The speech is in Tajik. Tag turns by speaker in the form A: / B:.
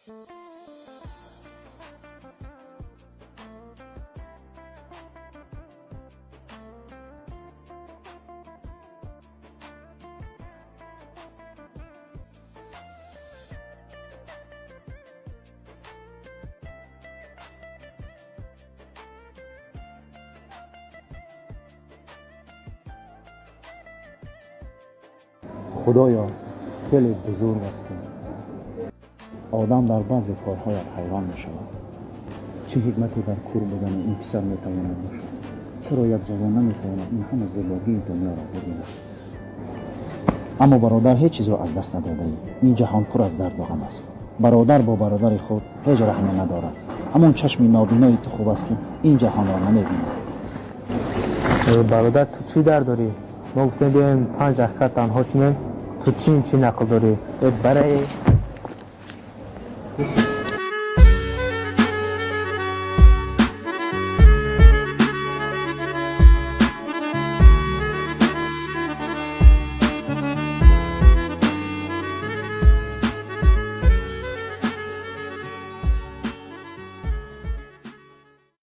A: Худоё, хеле бузург ҳастӣ. Одам дар баъзе корҳоят ҳайрон мешавад. Чӣ ҳикмате дар кур будани ин писар метавонад бошад? Чаро як ҷавон наметавонад ин ҳама зебогии дунёро бибинад? Аммо, бародар, ҳеҷ чизро аз даст надодаӣ. Ин ҷаҳон пур аз дарду ғам аст. Бародар бо бародари худ ҳеҷ раҳме надорад. Ҳамон чашми нобинои ту хуб аст, ки ин ҷаҳонро намебинад.
B: Бародар, ту чӣ дард дорӣ? Мо гуфтем, биёем, 5 дақиқа танҳо шинем. Ту чӣ чӣ нақл дорӣ? Э, барае.